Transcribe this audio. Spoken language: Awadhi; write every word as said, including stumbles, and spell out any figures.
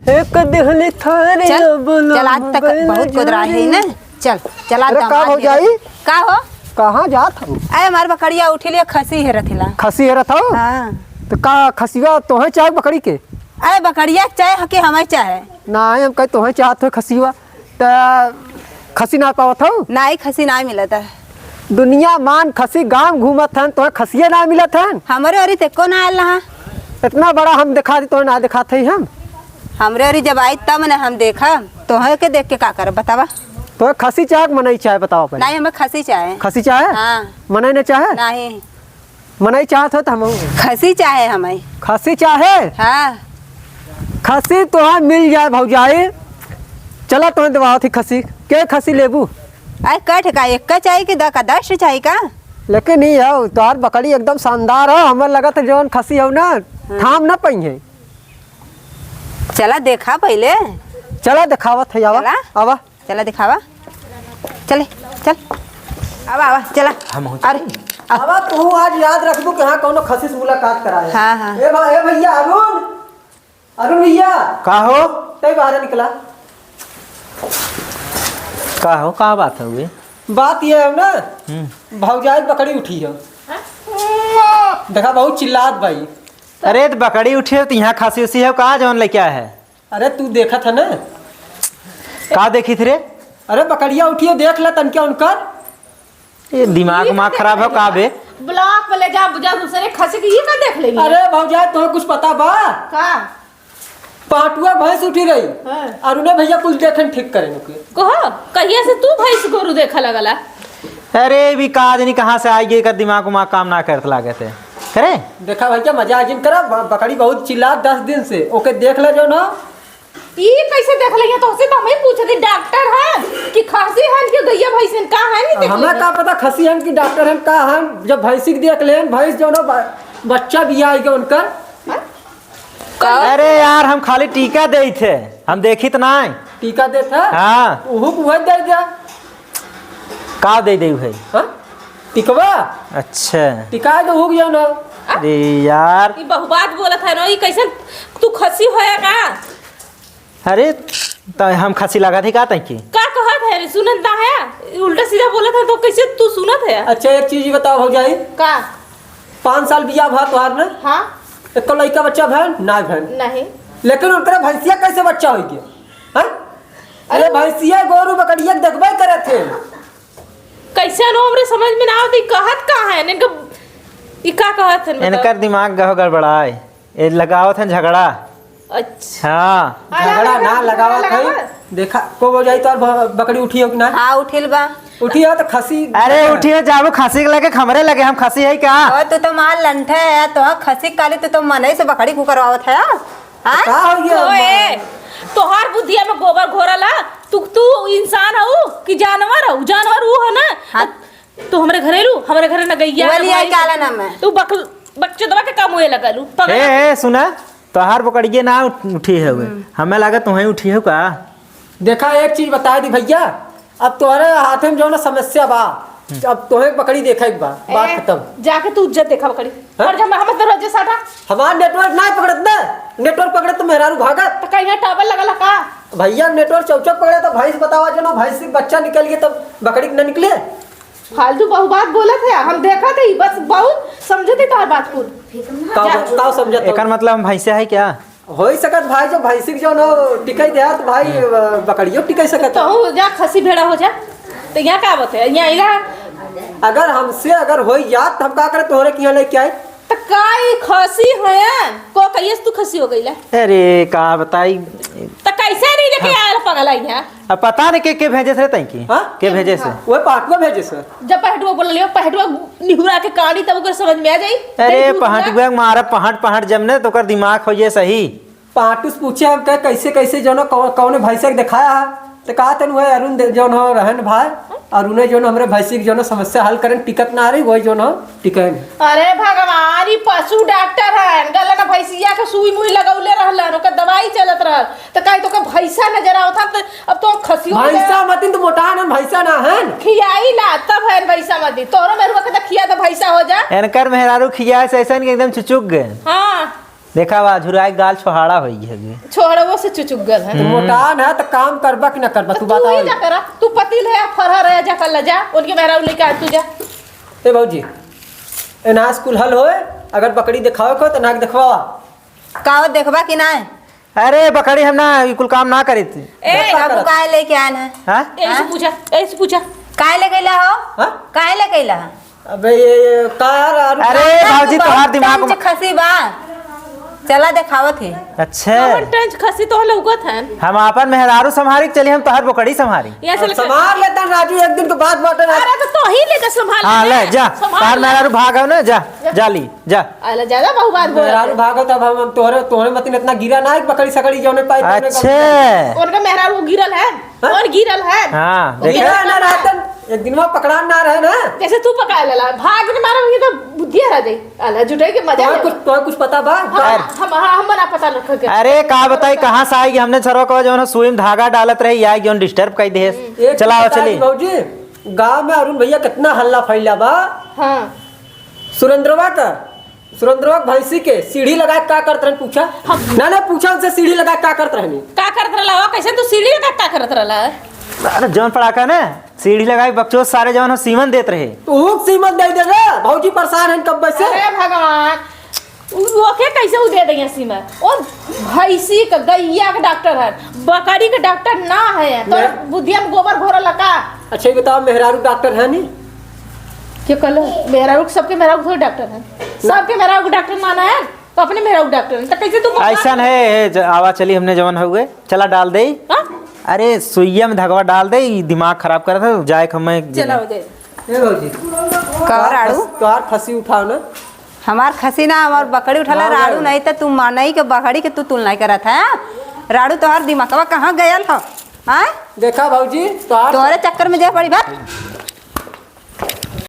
एक देहली थारे चल, अब चल, आज तक बहुत कोदरा है ना। चल, चल, आज अरे, का भौजाई? का हो? कहाँ जात हो? अरे, हमार बकरिया उठी लिया, खसी हेरत हिला। खसी हेरत हो? हाँ। तो का खसिया तोहे चाहे बकरी के? अरे, बकरिया के चाहे हो कि हमें चाहे? नाहीं, हम कहे तोहे चाहत हो खसिया। त खसी ना पावत हो? नाहीं, खसी ना मिलत है। दुनिया मान खसी गांव घूमत हन, तोहे खसिया ना मिलत हन? हमरे ओरी ते को ना आयल रहा। इतना बड़ा हम दिखा दी, तोहे ना दिखात हई हम। हमरे ओरी जब आई तब न हम देखा, तोहे के देख के का करब बतावा? तोहे खसी चाहे कि मनई चाहे बतावा पहले। नाहीं, हमें खसी चाहे। खसी चाहे? हाँ। मनई न चाहे? नाहीं। मनई चाहत हो त हम खसी चाहे हमें। खसी चाहे? हाँ। खसी तोहार मिल जाए भौजाई। चला तोहे देवावत ही खसी। के खसी लेबू? अरे कठ का एक का चाही कि द-, का दस चाही का? लेकिन ई हौ, तोहार बकरी एकदम शानदार हौ। हमर लगत है जौन खसी हौ ना, हाँ। थाम ना पइहे। चला देखा पहिले। चला देखावत है, आवा, चला। आवा। चला देखावा। चले, चल। आवा, आवा, चला। हम हो अरे, चली। आवा। अब तू आज याद रखबू कि हाँ, कौनो खसी से मुलाकात कराए। हाँ, हाँ। ए भा-, ए भैया अरुण, अरुण भैया। का हो? तै बाहर निकला। का हो, का बात हउए? बात ये है ना, हम्म। भौजाई बकरी उठी है। देखा, बहुत चिल्लात भाई। अरे, त बकरी उठी है, त यहाँ खसी उसी है का, जौन लेके आए है? अरे, तू देखत है ना? का देखित रे? अरे, बकरिया उठी है, देख ले तनके उनकर। ये दिमाग ई उमाग का खराब हो देखत का है? बे? ब्लॉक में ले जा, बुझा दूसरे खसी के, ई का देख लेगी? अरे, भौजाई, तोहे कुछ पता बा? का? पाटुआ भैंस उठी रही। हाँ। अरुणे भैया कुछ देखन ठीक करे नुके। कहो, कहिया से तू भैंस गोरू देखा लगला? अरे, भी का जानी कहाँ से आई गई, एकर दिमाग उमाग काम ना करत लागत है। करे? देखा भैया, मजा जिन करा, ब-, बकरी बहुत चिल्ला दस दिन से, ओके देख ले जौन हो। ई कैसे देख ले? तोहसे तो हमें पूछ दी, डॉक्टर है कि खसी हन कि गैया भैंस हन, का हन, नहीं देख हमें ले। का पता खसी हन कि डॉक्टर हन, का हन? जब भैंसी के देख लेन, भैंस जौन हो, ब-, बच्चा भी आई गए उनकर। हाँ? अरे यार, हम खाली टीका देइत है, हम देखित नाय। टीका देत है? हाँ। उहू को वही दे दे। का दे दे है? हाँ? टिकवा? अच्छा। टिका दे हो गया ना। अरे यार। ई बहु बात बोलत है ना, ई कैसन तू खसी होया का? अरे, त हम खसी लागत ही का तैं की? का कहत है रे? सुनत ना है? उल्टा सीधा बोलत है तो कैसे तू सुनत है? अच्छा, एक चीज बताओ भौजाई। का? पाँच साल बियाह भा तोहार ना? हाँ। एको लइका बच्चा भैन? ना भैन। नहीं। लेकिन उनकरे भैंसिया कैसे बच्चा होइ गया? हाँ? अरे अरे भैंसिया गोरू बकरिया के देखबे करे थे। कैसे नो हमरे समझ में ना आवत, ई कहत का है? इनका, ई का कहत है, बताओ? इनकर दिमाग गह गड़बड़ाए। ए, लगावत हैं झगड़ा। अच्छा। हाँ। अरे, झगड़ा अरे, ना अरे, लगावत है। लगावत। देखा, को हो जाई तो और ब-, बकरी उठी हो कि ना? हाँ, उठिल बा। उठी हो तो खसी। अरे, उठी हो, जाबो खसी के लगे, हमरे लगे, हम खसी है क्या? ओ, तू तो मार लंठे है, तो खसी काली, तू तो मनई से बकरी कुकरवावत है, हाँ? का हो गया? ओए, तोहार बुद्धिया में गोबर घोरला, तू, तू इंसान हऊ कि जानवर हऊ? जानवर ऊ हो ना। हाँ। तू हमरे घरे लू, हमरे घरे न गइया, वो न लिया भैंस। काला नाम है। तू बक-, बकचोदवा के काम हुए लगलू, पगला। ए, ए, सुना, तोहार बकरिये ना उठ-, उठी है हुए। हम्म। हमें लगा तुहें उठी हो का? देखा, एक चीज बता दी भैया, अब तोहरे हाथे में जौन समस्या बा, हम्म। अब तोहे बकरी देखे के बा, बात ए, खत्म। जाके तू इज्जत देखा बकरी। हाँ? और जब हम दरवाजे साटा। हमार network ना पकड़त ना, network पकड़त तो मेहरारू भागत। तो कहीं टावर लगल है का? भैया, network चौचक पकड़े तो भैंस बतावा, जो ना भैंस से बच्चा निकल गया तब बकरी के ना निकले। फालतू बहु बात बोलत है, हम देखत है, बस बहुत समझत है तोहर बात कुल। का, जा। का समझत हो? एकर मतलब हम भैंसे है क्या? होई सकत भाई, जो भैंसी के जौन हो टिकाई दे, तो भाई, हम्म। अ, बकरियों टिकाई सकत तो है। हो जा, खसी भेड़ा हो जा, तो यहाँ का बात है? यहाँ इला। अगर हमसे अगर होई जात, तो हम का करे, तोहरे के यहाँ लेके आए? तो का ई खसी है? को कहिए से तू खसी हो गई ला? अरे, का बताई? तो कैसे नहीं लेके हाँ। आयल पगला यहाँ? अब पता नहीं के, के भेजे से तैं की? हाँ? के भेजे से? हाँ। वो पाटुआ भेजे से। जब पहटुआ बोल लियो, पहटुआ निहुरा के कानी तब ओकर समझ में आ जाई। अरे, नहीं, निहुरा। पहटुआ मारा, पहट, पहट जमने तो ओकर दिमाग हो ये सही। पाटू से पूछे हम कहे, "कैसे, कैसे जौन कौ-, कौने भैंसे के दिखाया है?" तो कहा तन वह अरुण दे-, जौन हो रहन भाई, अरुणे जौन हमरे भैंसी के जौन समस्या हल करन टिकत ना रही, वही जौन हो टिकन। अरे भगवान, ई पशु डॉक्टर है, गलन भैंसिया के सुई मुई लगौले रहलन, ओकर दवाई चलत रहल। त काहे तोके भैंसा नजर आवत हन, त अब तो खसियो नजर भैंसा मतिन त मोटान हन, भैंसा ना हन। खियाई ला, तब हन भैंसा मतिन। तोरो मेहरुआ के त खिया त भैंसा हो जा। एनकर मेहरारू खिया से ऐसन कि एकदम चुचुक गए। हाँ। देखा बा, झुराई गाल छोहाड़ा होई है। छोहड़वो से चुचुक गल है। तो मोटान है, तो काम करबा कि ना करबा, तू तो तू बताओ। ही जा करा, तू पति ले आ, फरहर है, जा कर ले जा, उनके मेहरारू लेके आ, तू जा। ए भौजी, एना स्कूल हल होए, अगर बकरी देखावे को, तो नाक देखवावा। का हो, देखबा कि ना? अरे बकरी, हम ना, ई कुल काम ना करी थी। ए, देखा बाबू करा। काहे लेके आन है? हाँ? ऐसे हाँ? पूछा, ऐसे पूछा। काहे लेके अइला हो? हाँ? काहे लेके अइला? अबे ये, ये का यार, आरू अरे कौन भौजी, कौन तोहार दिमाग कौन में खसी बा? चला देखावत है। अच्छा। कौन टंच खसी तो लौकत है? हम आपन मेहरारू संभारी के चली, हम तोहार बोकड़ी संभारी। ये ऐसे अब लगा संभाल लेता राजू, एक दिन के बाद बाटे ना। अरे तो तोही ले जा संभाल हाँ, ले। ले जा। संभाल तोहार ले। मेहरारू भागव ना, जा, जा। जा ली, जा। अरे ज्यादा बहु बात बोल। मेहरारू भागो तब हम, हम तोहरे, तोहरे मतिन इतना गिरा ना है, बकरी सकड़ी जौने पाई तौने अच्छा। गम। उनका मेहरारू गिरल है। हाँ? और गिरल है। हाँ, वो देखा? गिरल ना रहतन, एक दिन वहाँ पकड़ान ना रहे ना। जैसे तू पकड़ा लेला, भाग ने मारा, ये तो बुद्धि हरा जाई। अला जुटाई के मजा तोहे ले। कुछ, तोहे कुछ पता बा? हम, हम, हम, हम ना पता रख के। अरे, का बताई, कहाँ से आई कि हमने सरवा को जौन सुई में धागा डालत रहे, या जौन disturb कर दे। हम्म। एक चला, चीज बता चली। दी भौजी, गाँव में अरुण भैया कितना हल्ला फैला बा। हाँ। सुरेंद्रवा का, सुरेंद्रवा के भैंसी के सीढ़ी लगा के का करत रहन, पूछा? हम ना, ना, पूछा उनसे, सीढ़ी लगा के का करत रहनी? का करत रहला हो? कैसे तू सीढ़ी लगा के का करत रहला? अरे, जौन पड़ाका ना, सीढ़ी लगाई, बकचोद सारे जवन हो सीमन देत रहे। तू सीमन दे दे रे, भौजी परेशान हन कब से। अरे भगवान, उ-, ओके कैसे उ दे देंगे सीमन? ओ भैंसी के, गैया के डॉक्टर है, बकरी के डॉक्टर ना है। तो मैं बुधिया में गोबर घोरल का? अच्छा, ये बताओ, मेहरारू डॉक्टर है नी? क्यों कहलो? मेहरारू के, सबके मेहरारू के थोड़ी डॉक्टर है, सबके मेहरारू के डॉक्टर ना ना है। तो अपने मेहरारू डॉक्टर हैं, तो कैसे तू बता? ऐसा है, है, ज-, आवा चली हमने जवन हुए, चला डाल दे। हाँ? अरे सुइया में धगवा डाल दे, ई दिमाग खराब करत है, जाए के हमें चला हो जाए। ए भौजी, का तोहार राड़ू? खस-, तोहार खसी उठाओ ना। हमार खसी ना, हमार बकरी उठाला, हाँ, राड़ू भाई। नहीं तो तू मनई के बकरी के तू तुलना करत है, हाँ? राड़ू तोहार दिमागवा कहाँ गयल हो? हाँ? देखा भौजी, तोहार तोहरे चक्कर में जे पड़ी बात।